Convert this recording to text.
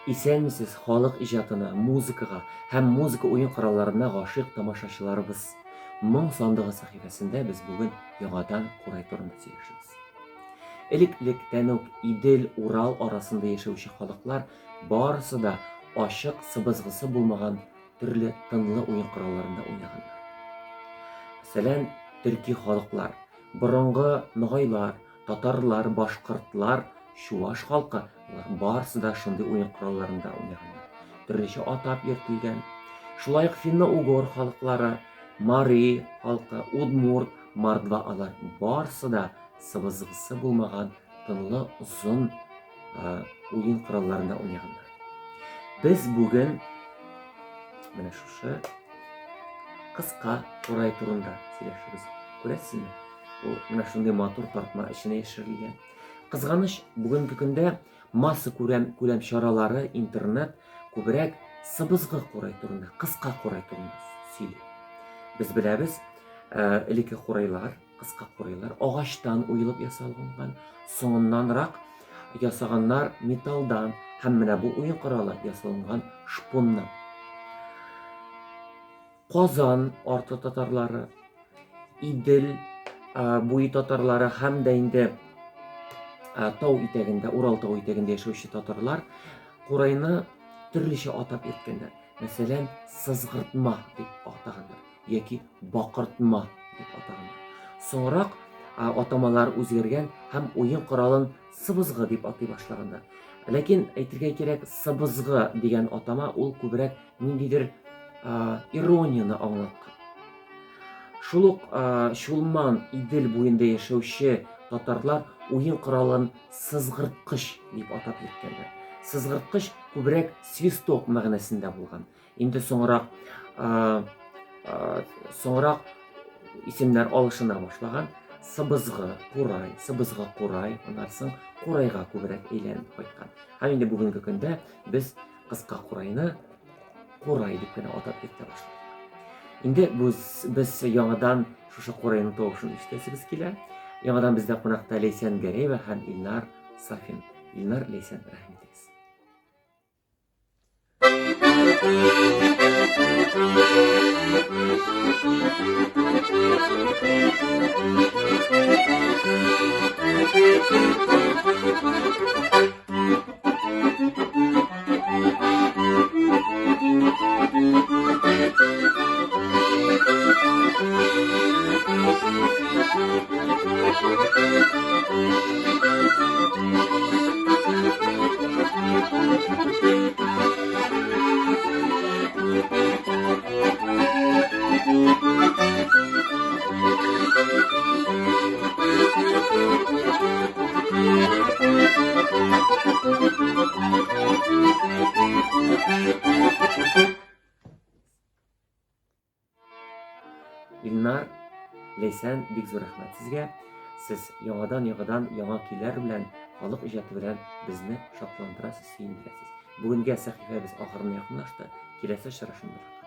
Исәнмесез, халык иҗатына, музыкага һәм музыка уен коралларына гашыйк тамашачыларыбыз! Моң сандыгы сәхифәсендә без бүген яңадан курай турында сөйләшәбез. Элек-электән үк Идел, Урал арасында яшәүче халыклар барысы да ачык сыбызгысы булмаган төрле тынлы уен коралларында уйнаганнар. Мәсәлән, төрки халыклар, борынгы ногайлар, татарлар, башкортлар, чуаш халкы, алар барысы да шундый уен коралларында уйнаганнар. Төрлечә атап йөртелгән. Шулай ук финно-угор халыклары, мари халкы, удмурт, мордва алар барысы да сыбызгысы булмаган тынлы озын уен коралларында уйнаганнар. Без бүген менә шушы кыска курай турында сөйләшербез. Күрәсезме? Ул менә шундый матур тартма эченә яшерелгән. Кызганыч, бүгенге көндә масса күрәм күләм чаралары, интернет күбрәк сыбызгы курай турында, кыска курай турында сөйли. Без беләбез, элекке курайлар Кыска курайлар агачтан уелып ясалган, соңыннанрак ясаганнар металлдан һәм менә бу уен коралы ясалынган шпоннан. Казан арты татарлары, Идел буе татарлары һәм дә инде тау итәгендә, Урал тау итәгендә яшәүче татарлар курайны төрлечә атап йөрткәннәр. Мәсәлән, сызгыртма дип атаганнар. яки бакыртма дип атаган. Соңрак атамалар үзгәргән һәм уен коралын сыбызгы дип атый башлаганнар. Ләкин әйтергә кирәк, сыбызгы дигән атама ул күбрәк ниндидер иронияне аңлаткан. Шул ук Чулман Идел буенда яшәүче татарлар уен коралын сызгырткыч дип атап йөрткәннәр. Сызгырткыч күбрәк свисток мәгънәсендә булган. Инде соңрак соңрак исемнәр алышына башлаган. Сыбызгы, курай, сыбызгы курай, аннан соң курайга күбрәк әйләнеп кайткан. Һәм инде бүгенге көндә без кыска курайны курай дип кенә атап йөртә башладык. Инде без, без яңадан шушы курайның тавышын ишетәсебез килә. Яңадан бездә кунакта Ләйсән Гәрәева һәм Илнар Сафин. Илнар, Ләйсән, рәхим итегез. Илнар, Ләйсән, бик зур рәхмәт сезгә. Сез яңадан-яңадан яңа көйләр белән, халык иҗаты белән безне шатландырасыз, сөендерәсез. Бүгенгә сәхифәбез ахырына якынлашты. Киләсе очрашуларга.